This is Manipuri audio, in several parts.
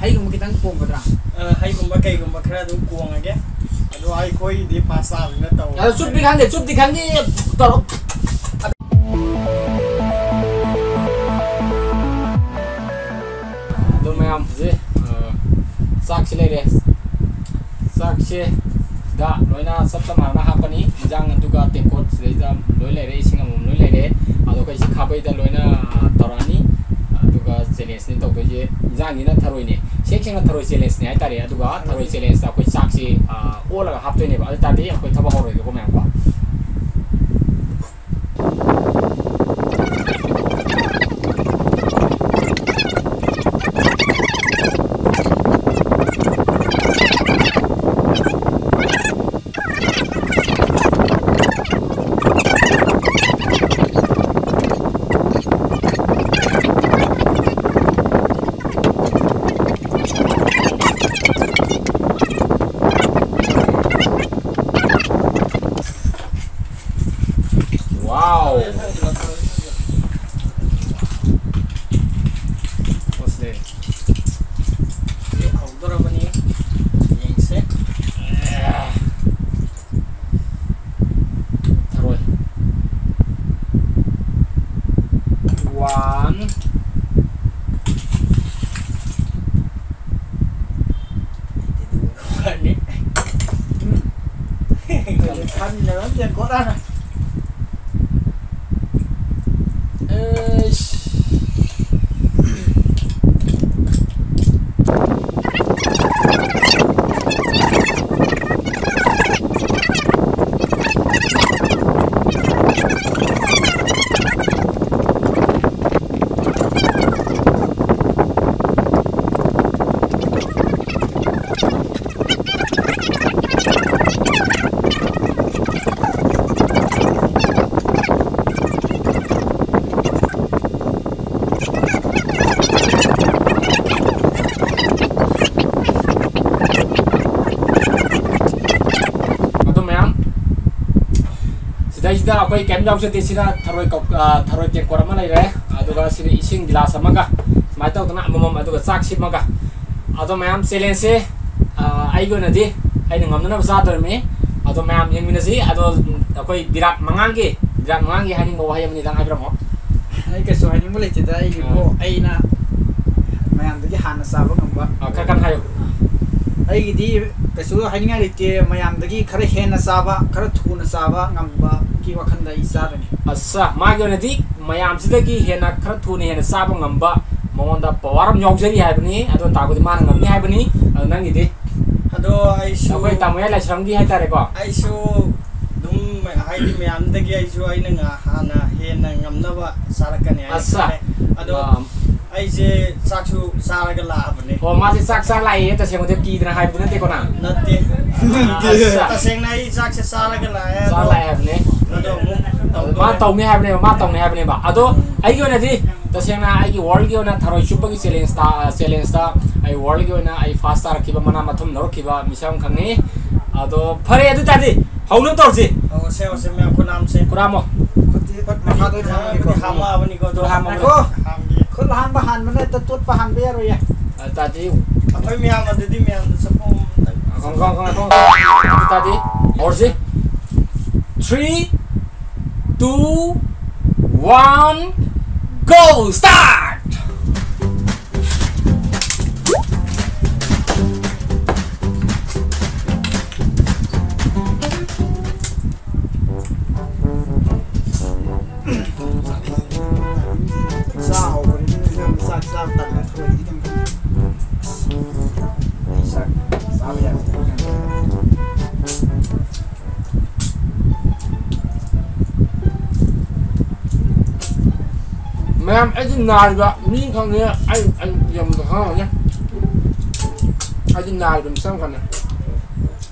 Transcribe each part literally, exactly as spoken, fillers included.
ꯍꯩꯒꯨꯝꯕ ꯈꯤꯇꯪ ꯀꯣꯡꯒꯗ꯭ꯔꯥ? ꯑ, ꯍꯩꯒꯨꯝꯕ ꯀꯩꯒꯨꯝꯕ ꯈꯔ ꯑꯗꯨꯝ ꯀꯣꯡꯉꯒꯦ꯫ ꯑꯗꯣ ꯑꯩꯈꯣꯏꯒꯤꯗꯤ ꯐꯥꯁ ꯇꯥꯕꯅꯤꯅ ꯇꯧꯔꯣꯏ꯫ ꯑꯗꯣ ꯆꯨꯞꯇꯤ ꯈꯪꯗꯦ, ꯆꯨꯞꯇꯤ ꯈꯪꯗꯦ, ꯇꯧꯔꯣ꯫ ꯑꯗꯣ ꯃꯌꯥꯝ, ꯍꯧꯖꯤꯛ, ꯑ, ꯆꯥꯛꯁꯤ ꯂꯩꯔꯦ꯫ ꯆꯥꯛꯁꯦ ꯁꯤꯗ ꯂꯣꯏꯅ ꯆꯞ ꯆꯞ ꯃꯥꯟꯅꯅ ꯍꯥꯞꯄꯅꯤ꯫ ꯏꯟꯖꯥꯡ ꯑꯗꯨꯒ ꯇꯦꯡꯀꯣꯠ ꯁꯤꯗꯩꯗ ꯂꯣꯏ ꯂꯩꯔꯦ, ꯏꯁꯤꯡ ꯑꯃꯃꯝ ꯂꯣꯏ ꯂꯩꯔꯦ꯫ ꯑꯗꯣ ꯑꯩꯈꯣꯏ ꯁꯤ ꯈꯥꯕꯩꯗ ꯂꯣꯏꯅ, ꯑ, ꯇꯧꯔꯛꯑꯅꯤ꯫ ꯑꯗꯨꯒ ꯆꯦꯂꯦꯟꯖꯅꯤ ꯇꯧꯗꯣꯏꯁꯦ꯫ ꯏꯟꯖꯥꯡꯁꯤꯅ ꯊꯔꯣꯏꯅꯦ꯫ ꯁꯦꯡ ꯁꯦꯡꯅ ꯊꯔꯣꯏ ꯆꯦꯂꯦꯟꯖꯅꯤ ꯍꯥꯏꯇꯥꯔꯦ꯫ ꯑꯗꯨꯒ ꯊꯔꯣꯏ ꯆꯦꯂꯦꯟꯖꯇ ꯑꯩꯈꯣꯏ ꯆꯥꯛꯁꯤ, ꯑ, ꯑꯣꯜꯂꯒ ꯍꯥꯞꯇꯣꯏꯅꯦꯕ꯫ ꯑꯗꯨ ꯇꯥꯔꯗꯤ ꯑꯩꯈꯣꯏ ꯊꯕꯛ ꯍꯧꯔꯣꯏꯗꯧꯕ ꯃꯌꯥꯝ ꯀꯣ꯫ Wow! What's that? ꯍꯧꯗꯣꯔꯕꯅꯤ꯫ ꯌꯦꯡꯁꯦ꯫ ꯊꯔꯣꯏ꯫ One. ꯎꯝ꯫ ꯈꯟꯅꯕ ꯑꯃ ꯌꯦꯡꯀꯣꯠ ꯍꯥꯟꯅ꯫ ꯑꯩꯁ꯫ ꯑꯗꯨ ꯃꯌꯥꯝ, ꯁꯤꯗꯩꯁꯤꯗ ꯑꯩꯈꯣꯏ ꯀꯩꯝ ꯌꯥꯎꯖꯗꯦ꯫ ꯁꯤꯗ ꯊꯔꯣꯏ ꯀꯧ-, ꯑ, ꯊꯔꯣꯏ ꯇꯦꯡꯀꯣꯠ ꯑꯃ ꯂꯩꯔꯦ, ꯑꯗꯨꯒ ꯁꯤꯗ ꯏꯁꯤꯡ ꯒꯤꯂꯥꯁ ꯑꯃꯒ, ꯁꯨꯃꯥꯏꯅ ꯇꯧꯗꯅ ꯑꯃꯃꯝ, ꯑꯗꯨꯒ ꯆꯥꯛ ꯁꯤꯃꯒ, ꯑꯗꯣ ꯃꯌꯥꯝ, ꯆꯦꯂꯦꯟꯖꯁꯦ, ꯑ, ꯑꯩꯒꯤ ꯑꯣꯏꯅꯗꯤ ꯑꯩꯅ ꯉꯝꯅꯅꯕ ꯆꯥꯗꯣꯔꯤꯕꯅꯤ꯫ ꯑꯗꯣ ꯃꯌꯥꯝ ꯌꯦꯡꯃꯤꯟꯅꯁꯤ꯫ ꯑꯗꯣ ꯑꯩꯈꯣꯏ ꯕꯤꯔꯥꯠ ꯃꯉꯥꯡꯒꯤ, ꯕꯤꯔꯥꯠ ꯃꯉꯥꯡꯒꯤ ꯍꯥꯏꯅꯤꯡꯕ ꯋꯥꯍꯩ ꯑꯃꯅꯤꯗꯪ ꯍꯥꯏꯕꯤꯔꯝꯃꯣ꯫ ꯑꯩ ꯀꯩꯁꯨ ꯍꯥꯏꯅꯤꯡꯕ ꯂꯩꯇꯦꯗ꯫ ꯑꯩꯒꯤꯕꯨ ꯑꯥ꯫ ꯑꯩꯅ ꯃꯌꯥꯝꯗꯒꯤ ꯍꯥꯟꯅ ꯆꯥꯕ ꯉꯝꯕ꯫ ꯑꯥ, ꯈꯔ ꯀꯟꯅ ꯍꯥꯏꯌꯨ꯫ ꯑꯩꯒꯤꯗꯤ ꯀꯩꯁꯨ ꯍꯥꯏꯅꯤꯡꯉꯥꯏ ꯂꯩꯇꯦ꯫ ꯃꯌꯥꯝꯗꯒꯤ ꯈꯔ ꯍꯦꯟꯅ ꯆꯥꯕ, ꯈꯔ ꯊꯨꯅ ꯆꯥꯕ ꯉꯝꯕꯒꯤ ꯋꯥꯈꯜꯗ ꯑꯩ ꯆꯥꯗꯣꯏꯅꯤ꯫ ꯑꯁꯥ, ꯃꯥꯒꯤ ꯑꯣꯏꯅꯗꯤ ꯃꯌꯥꯝꯁꯤꯗꯒꯤ ꯍꯦꯟꯅ ꯈꯔ ꯊꯨꯅ ꯍꯦꯟꯅ ꯆꯥꯕ ꯉꯝꯕ, ꯃꯉꯣꯟꯗ ꯄꯋꯥꯔ ꯑꯃ ꯌꯥꯎꯖꯔꯤ ꯍꯥꯏꯕꯅꯤ꯫ ꯑꯗꯨ ꯇꯥꯛꯄꯗꯤ ꯃꯥꯅ ꯉꯝꯅꯤ ꯍꯥꯏꯕꯅꯤ꯫ ꯑꯗꯨ ꯅꯪꯒꯤꯗꯤ? ꯑꯗꯣ ꯑꯩꯁꯨ ꯑꯩꯈꯣꯏ ꯇꯥꯃꯣꯌꯥꯏ ꯂꯥꯏꯁ꯭ꯔꯝꯒꯤ ꯍꯥꯏꯇꯥꯔꯦꯀꯣ꯫ ꯑꯩꯁꯨ ꯑꯗꯨꯝ, ꯍꯥꯏꯗꯤ, ꯃꯌꯥꯝꯗꯒꯤ ꯑꯩꯁꯨ ꯑꯩꯅ ꯉ-, ꯍꯥꯟꯅ ꯍꯦꯟꯅ ꯉꯝꯅꯕ ꯆꯥꯔꯛꯀꯅꯤ ꯍꯥꯏꯅ ꯑꯠꯁꯥ꯫ ꯈꯜꯂꯦ꯫ ꯑꯗꯣ ꯑꯥ꯫ ꯑꯩꯁꯦ ꯆꯥꯛꯁꯨ ꯆꯥꯔꯒ ꯂꯥꯛꯑꯕꯅꯦ꯫ ꯑꯣ, ꯃꯥꯁꯦ ꯆꯥꯛ ꯆꯥ ꯂꯥꯛꯑꯦ, ꯇꯁꯦꯡꯕꯗꯤ ꯀꯤꯗꯅ ꯍꯥꯏꯕꯗꯤ ꯅꯠꯇꯦꯀꯣ ꯅꯪ? ꯅꯠꯇꯦ꯫ ꯑꯠꯁꯥ꯫ ꯇꯁꯦꯡꯅ ꯑꯩ ꯆꯥꯛꯁꯦ ꯆꯥꯔꯒ ꯂꯥꯛꯑꯦ꯫ ꯆꯥ ꯑꯗꯣ ꯂꯥꯛꯑꯦ ꯍꯥꯏꯕꯅꯦ꯫ ꯑꯗꯣ ꯑꯃꯨꯛ ꯑꯗꯣ ꯃꯥ ꯇꯧꯗꯣꯔꯦ꯫ ꯇꯧꯅꯤ ꯍꯥꯏꯕꯅꯦꯕ, ꯃꯥ ꯇꯧꯅꯤ ꯍꯥꯏꯕꯅꯦꯕ꯫ ꯑꯗꯣ ꯑꯩꯒꯤ ꯑꯣꯏꯅꯗꯤ, ꯇꯁꯦꯡꯅ ꯑꯩꯒꯤ ꯋꯥꯔꯜꯒꯤ ꯑꯣꯏꯅ ꯊꯔꯣꯏ ꯆꯨꯞꯄꯒꯤ ꯆꯦꯂꯦꯟꯖꯇ, ꯆꯦꯂꯦꯟꯖꯇ ꯑꯩ ꯋꯥꯔꯜꯒꯤ ꯑꯣꯏꯅ ꯑꯩ ꯐꯥꯔꯁ ꯇꯥꯔꯛꯈꯤꯕ, ꯃꯅꯥ ꯃꯊꯨꯝ ꯂꯧꯔꯛꯈꯤꯕ ꯃꯤꯁꯛ ꯑꯃꯈꯛꯅꯤ꯫ ꯑꯗꯣ ꯐꯔꯦ, ꯑꯗꯨ ꯇꯥꯔꯗꯤ ꯍꯧꯅꯕ ꯇꯧꯔꯁꯤ꯫ ꯍꯧꯔꯁꯦ, ꯍꯧꯔꯁꯦ, ꯃꯌꯥꯝ ꯈꯨꯠ ꯍꯥꯝꯁꯦ꯫ ꯈꯨꯠ ꯍꯥꯝꯃꯣ꯫ ꯈꯨꯠꯇꯤ ꯈꯨꯠ ꯃꯈꯥꯗ ꯑꯣꯏꯅ ꯍꯥꯝꯃꯒꯦꯀꯣ꯫ ꯈꯨꯠ ꯍꯥꯝꯃꯛꯑꯕꯅꯤꯀꯣ, ꯑꯗꯣ ꯈꯨꯠ ꯍꯥꯝꯃꯣ꯫ ꯍꯥꯝꯃꯒꯦ꯫ ꯉꯥꯏꯈꯣ꯫ ꯍꯥꯝꯒꯦ꯫ ꯈꯨꯠ ꯍꯥꯝꯕ ꯍꯥꯟꯕ ꯅꯠꯇ ꯇꯣꯠꯄ ꯍꯥꯟꯕ ꯌꯥꯔꯣꯏꯌꯦ꯫ ꯑꯗꯨ ꯇꯥꯔꯗꯤ ꯑꯩꯈꯣꯏ ꯃꯌꯥꯝ ꯑꯗꯨꯗꯤ ꯃꯌꯥꯝꯗ ꯆꯐꯨ ꯑꯃ ꯈꯪ, ꯈꯪ, ꯈꯪ, ꯈꯪ꯫ ꯑꯗꯨ ꯇꯥꯔꯗꯤ ꯍꯧꯔꯁꯤ꯫ Three, two, one, go! Start! ꯆꯥ ꯍꯧꯕꯅꯤꯅ ꯅꯪ ꯆꯥꯛ ꯆꯥꯕ ꯇꯟꯗꯅ ꯊꯔꯣꯏꯗꯤ ꯈꯤꯇꯪ ꯈꯟ-, ꯑꯩ ꯆꯥꯛ ꯆꯥꯕ ꯌꯥꯗꯦ꯫ ꯃꯌꯥꯝ, ꯑꯩꯗꯤ ꯅꯥꯔꯤꯕ ꯃꯤ ꯈꯪꯗꯦ, ꯑꯩ, ꯑꯩ ꯌꯥꯝꯅ ꯈꯪꯉꯝꯒꯅꯤ꯫ ꯑꯩꯗꯤ ꯅꯥꯔꯤꯕ ꯃꯤꯁꯛ ꯑꯃꯈꯛꯅꯦ꯫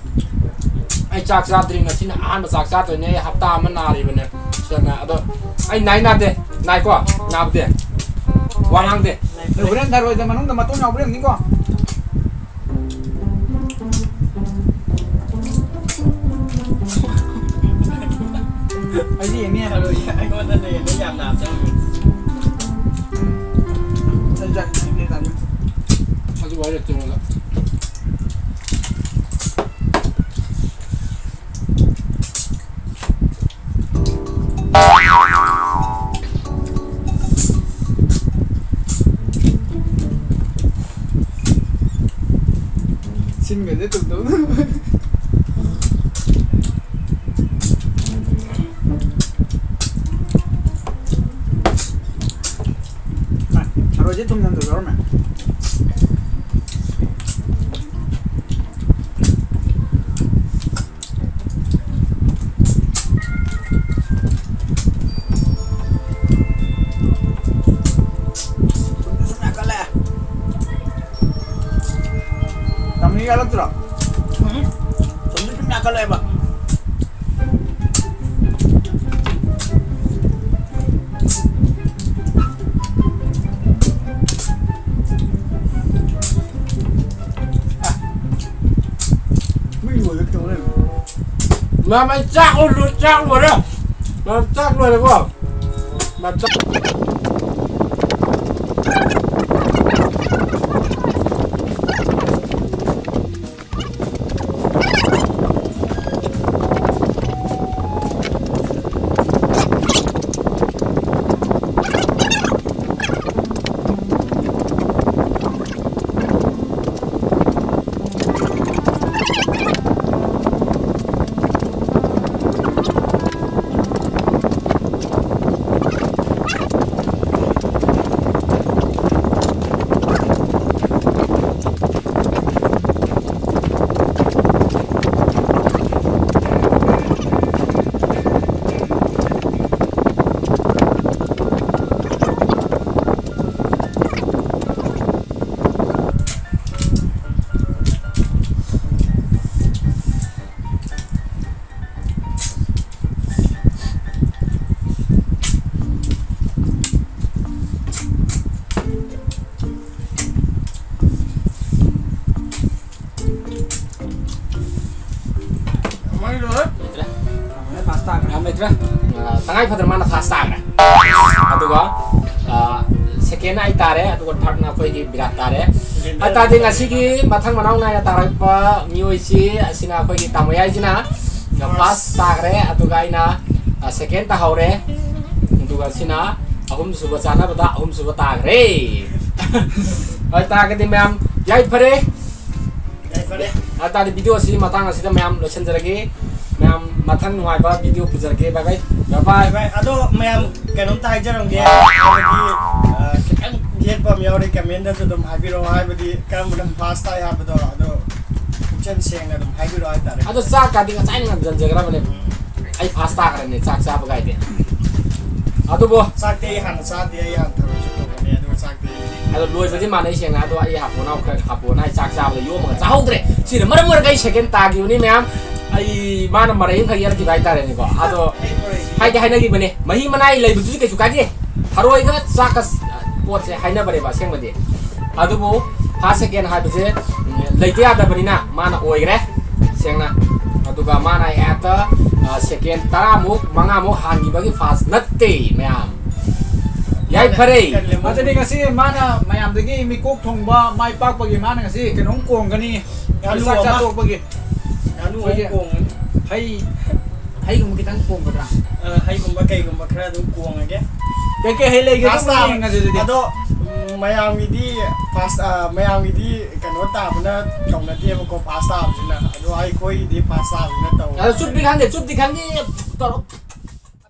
ꯑꯩ ꯆꯥꯛ ꯆꯥꯗ꯭ꯔꯤ, ꯉꯁꯤꯅ ꯑꯍꯥꯟꯕ ꯆꯥꯛ ꯆꯥꯗꯣꯏꯅꯦ꯫ ꯑꯩ ꯍꯞꯇꯥ ꯑꯃ ꯅꯥꯔꯤꯕꯅꯦ꯫ ꯁꯤꯗꯅꯦ, ꯑꯗꯣ ꯑꯩ ꯅꯥꯏ ꯅꯥꯗꯦ, ꯅꯥꯏꯀꯣ, ꯅꯥꯕꯗꯤ꯫ ꯋꯥ ꯉꯥꯡꯗꯦ꯫ ꯍꯣꯔꯦꯟ ꯊꯔꯣꯏꯗ ꯃꯅꯨꯡꯗ ꯃꯇꯣꯡ ꯌꯥꯎꯕ꯭ꯔꯥ ꯌꯦꯡꯅꯤꯀꯣ꯫ ꯑꯩꯗꯤ ꯌꯦꯡꯅꯤ꯫ ꯊꯔꯣꯏ ꯑꯩꯉꯣꯟꯗ ꯂꯩꯔꯦ, ꯌꯥꯝ ꯅꯥꯕ ꯆꯪꯉꯦ꯫ ꯑꯩ ꯆꯥꯛ ꯊꯤꯒꯦ ꯇꯧꯔꯤ꯫ ꯑꯗꯨ ꯂꯣꯏꯔꯦ ꯇꯨꯔꯒ꯫ ꯁꯤꯟꯒꯁꯦ ꯇꯨꯝꯗꯧ꯫ ꯊꯔꯣꯏꯁꯦ ꯊꯨꯝ ꯅꯝꯗꯕ ꯌꯥꯎꯔꯝꯃꯦ꯫ ꯊꯨꯝꯁꯨ ꯁꯨꯝ ꯌꯥꯛꯈꯠꯂꯛꯑꯦ꯫ ꯇꯝꯃꯤ ꯌꯥꯛꯂꯛꯇ꯭ꯔꯣ? ꯎꯝ꯫ ꯊꯨꯝꯁꯨ ꯁꯨꯝ ꯌꯥꯛꯈꯠꯂꯛꯑꯦꯕ꯫ ꯃꯩ ꯂꯣꯏꯔꯦ ꯀꯩꯗꯧꯔꯦ? ꯃꯥ, ꯃꯩ ꯆꯥꯛ ꯂꯣꯏ-, ꯆꯥꯛ ꯂꯣꯏꯔꯦ꯫ ꯃꯥ, ꯆꯥꯛ ꯂꯣꯏꯔꯦꯀꯣ꯫ ꯃꯥ, ꯆꯥꯛ ꯃꯩ ꯂꯣꯏꯔꯦ꯫ ꯂꯩꯇ꯭ꯔꯦ꯫ ꯂꯣꯏꯔꯦ, ꯐꯥꯁ ꯇꯥꯈ꯭ꯔꯦ꯫ ꯌꯥꯝ ꯂꯩꯇ꯭ꯔꯦ꯫ ꯑ, ꯇꯉꯥꯏ ꯐꯗꯅ ꯃꯥꯅ ꯐꯥꯁ ꯇꯥꯈ꯭ꯔꯦ꯫ ꯑꯗꯨꯒ, ꯑ, ꯁꯦꯀꯦꯟ ꯑꯩ ꯇꯥꯔꯦ, ꯑꯗꯨꯒ ꯊꯥꯔꯠꯅ ꯑꯩꯈꯣꯏꯒꯤ ꯕꯤꯔꯥꯠ ꯇꯥꯔꯦ꯫ ꯍꯥꯏꯇꯥꯔꯗꯤ ꯉꯁꯤꯒꯤ ꯃꯊꯪ ꯃꯅꯥꯎ ꯅꯥꯏꯅ ꯇꯥꯔꯛꯄ ꯃꯤꯑꯣꯏꯁꯤ ꯑꯁꯤꯅ ꯑꯩꯈꯣꯏꯒꯤ ꯇꯥꯃꯣꯌꯥꯏꯁꯤꯅ ꯐꯥꯔꯁ ꯇꯥꯈ꯭ꯔꯦ, ꯑꯗꯨꯒ ꯑꯩꯅ ꯁꯦꯀꯦꯟ ꯇꯥꯍꯧꯔꯦ, ꯑꯗꯨꯒ ꯁꯤꯅ ꯑꯍꯨꯝꯁꯨꯕ ꯆꯥꯅꯕꯗ ꯑꯍꯨꯝꯁꯨꯕ ꯇꯥꯈ꯭ꯔꯦ꯫ ꯍꯥꯏꯇꯥꯔꯒꯗꯤ ꯃꯌꯥꯝ ꯌꯥꯏꯐꯔꯦ꯫ ꯌꯥꯏꯐꯔꯦ꯫ ꯍꯥꯏꯇꯥꯔꯗꯤ ꯚꯤꯗꯤꯑꯣ ꯑꯁꯤ ꯃꯇꯥꯡ ꯑꯁꯤꯗ ꯃꯌꯥꯝ ꯂꯣꯏꯁꯤꯟꯖꯔꯒꯦ꯫ ꯃꯌꯥꯝ ꯃꯊꯪ ꯅꯨꯡꯉꯥꯏꯕ ꯚꯤꯗꯤꯑꯣ ꯄꯨꯖꯔꯛꯀꯦ꯫ ꯕꯥꯏ ꯕꯥꯏ꯫ ꯕꯥꯏ ꯕꯥꯏ꯫ ꯚꯥꯏ, ꯑꯗꯣ ꯃꯌꯥꯝ ꯀꯩꯅꯣꯝꯇ ꯍꯥꯏꯖꯔꯝꯒꯦ, ꯍꯥꯏꯕꯗꯤ, ꯑ, ꯈꯤꯇꯪ ꯌꯦꯠꯄ ꯑꯃ ꯌꯥꯎꯔꯦ, ꯀꯃꯦꯟꯗꯁꯨ ꯑꯗꯨꯝ ꯍꯥꯏꯕꯤꯔꯛꯑꯣ, ꯍꯥꯏꯕꯗꯤ ꯀꯔꯝꯕꯅ ꯐꯥꯔꯁ ꯇꯥꯏ ꯍꯥꯏꯕꯗꯣ, ꯑꯗꯣ ꯄꯨꯛꯆꯦꯜ ꯁꯦꯡꯅ ꯑꯗꯨꯝ ꯍꯥꯏꯕꯤꯔꯛꯑꯣ ꯍꯥꯏꯇꯥꯔꯦ꯫ ꯑꯗꯣ ꯆꯥꯛꯀꯥꯗꯤ ꯉꯁꯥꯏꯅ ꯉꯝꯖꯟꯖꯈ꯭ꯔꯕꯅꯦ꯫ ꯑꯩ ꯐꯥꯔꯁ ꯇꯥꯈ꯭ꯔꯅꯤ ꯆꯥꯛ ꯆꯥꯕꯒꯥꯏꯗꯤ꯫ ꯑꯗꯨꯕꯨ ꯆꯥꯛꯇꯤ ꯑꯩ ꯍꯥꯟꯅ ꯆꯥꯗꯦ, ꯑꯩ ꯍꯥꯟꯅ ꯊꯔꯣꯏꯁꯨ ꯊꯣꯡꯒꯅꯤ, ꯑꯗꯨꯒ ꯆꯥꯛꯇꯤ ꯑꯗꯣ ꯂꯣꯏꯕꯗꯤ ꯃꯥꯟꯅꯩ ꯁꯦꯡꯅ, ꯑꯗꯣ ꯑꯩ ꯍꯥꯄꯣꯅ ꯈꯔ ꯍꯥꯄꯣꯅ ꯑꯩ ꯆꯥꯛ ꯆꯥꯕꯗ ꯌꯣꯝꯃꯒ ꯆꯥꯍꯧꯗ꯭ꯔꯦ꯫ ꯁꯤꯅ ꯃꯔꯝ ꯑꯣꯏꯔꯒ ꯑꯩ ꯁꯦꯀꯦꯟ ꯇꯥꯈꯤꯕꯅꯤ ꯃꯌꯥꯝ꯫ ꯑꯩ ꯃꯥꯅ ꯃꯔꯩ ꯑꯃꯈꯛ ꯌꯦꯜꯂꯛꯈꯤꯕ ꯍꯥꯏꯇꯥꯔꯦꯅꯦꯀꯣ꯫ ꯑꯗꯣ ꯍꯥꯏꯗꯤ ꯍꯥꯏꯅꯈꯤꯕꯅꯦ, ꯃꯍꯤ ꯃꯅꯥꯏ ꯂꯩꯕꯗꯨꯗꯤ ꯀꯩꯁꯨ ꯀꯥꯏꯗꯦ, ꯊꯔꯣꯏꯒ ꯆꯥꯛꯀ ꯄꯣꯠꯁꯦ ꯍꯥꯏꯅꯕꯅꯦꯕ ꯑꯁꯦꯡꯕꯗꯤ꯫ ꯑꯗꯨꯕꯨ ꯐꯥꯔꯁ ꯁꯦꯀꯦꯟ ꯍꯥꯏꯕꯁꯦ, ꯎꯝ, ꯂꯩꯇ ꯌꯥꯗꯕꯅꯤꯅ ꯃꯥꯅ ꯑꯣꯏꯈ꯭ꯔꯦ ꯁꯦꯡꯅ꯫ ꯑꯗꯨꯒ ꯃꯥꯅ ꯍꯦꯛꯇ, ꯑ, ꯁꯦꯀꯦꯟ ꯇꯔꯥꯃꯨꯛ ꯃꯉꯥꯃꯨꯛ ꯍꯥꯟꯈꯤꯕꯒꯤ ꯐꯥꯔꯁ ꯅꯠꯇꯦ ꯃꯌꯥꯝ꯫ ꯌꯥꯏꯐꯔꯦ꯫ ꯑꯗꯨꯗꯤ ꯉꯁꯤ ꯃꯥꯅ ꯃꯌꯥꯝꯗꯒꯤ ꯃꯤꯀꯣꯛ ꯊꯣꯡꯕ ꯃꯥꯏ ꯄꯥꯛꯄꯒꯤ ꯃꯥꯅ ꯉꯁꯤ ꯀꯩꯅꯣꯝ ꯀꯣꯡꯒꯅꯤ꯫ ꯉꯥꯅꯨ ꯆꯥꯛ ꯑꯃ꯫ ꯆꯥ ꯇꯣꯛꯄꯒꯤ꯫ ꯉꯥꯅꯨ ꯑꯃ ꯑꯩꯈꯣꯏꯒꯤ ꯀꯣꯡꯒꯅꯤ꯫ ꯍꯩ, ꯍꯩꯒꯨꯝꯕ ꯈꯤꯇꯪ ꯀꯣꯡꯒꯗ꯭ꯔꯥ? ꯑ, ꯍꯩꯒꯨꯝꯕ ꯀꯩꯒꯨꯝꯕ ꯈꯔ ꯑꯗꯨꯝ ꯀꯣꯡꯉꯒꯦ꯫ ꯀꯩꯀꯩ ꯍꯩ ꯂꯩꯒꯦ? ꯐꯥꯔꯁ ꯑꯗꯨꯝ ꯇꯥꯕ-, ꯌꯦꯡꯉꯁꯦ ꯑꯗꯨꯗꯤ꯫ ꯑꯗꯣ, ꯎꯝ, ꯃꯌꯥꯝꯒꯤꯗꯤ ꯐꯥꯔꯁ, ꯑ, ꯃꯌꯥꯝꯒꯤꯗꯤ ꯀꯩꯅꯣ ꯇꯥꯕꯅ ꯇꯧꯅꯗꯦꯕꯀꯣ, ꯐꯥꯔꯁ ꯇꯥꯕꯁꯤꯅ꯫ ꯑꯗꯣ ꯑꯩꯈꯣꯏꯒꯤꯗꯤ ꯐꯥꯔꯁ ꯇꯥꯕꯁꯤꯅ ꯇꯧꯋꯦ꯫ ꯑꯗꯣ ꯆꯨꯞꯇꯤ ꯈꯪꯗꯦ, ꯆꯨꯞꯇꯤ ꯈꯪꯗꯦ, ꯇꯧꯔꯣ꯫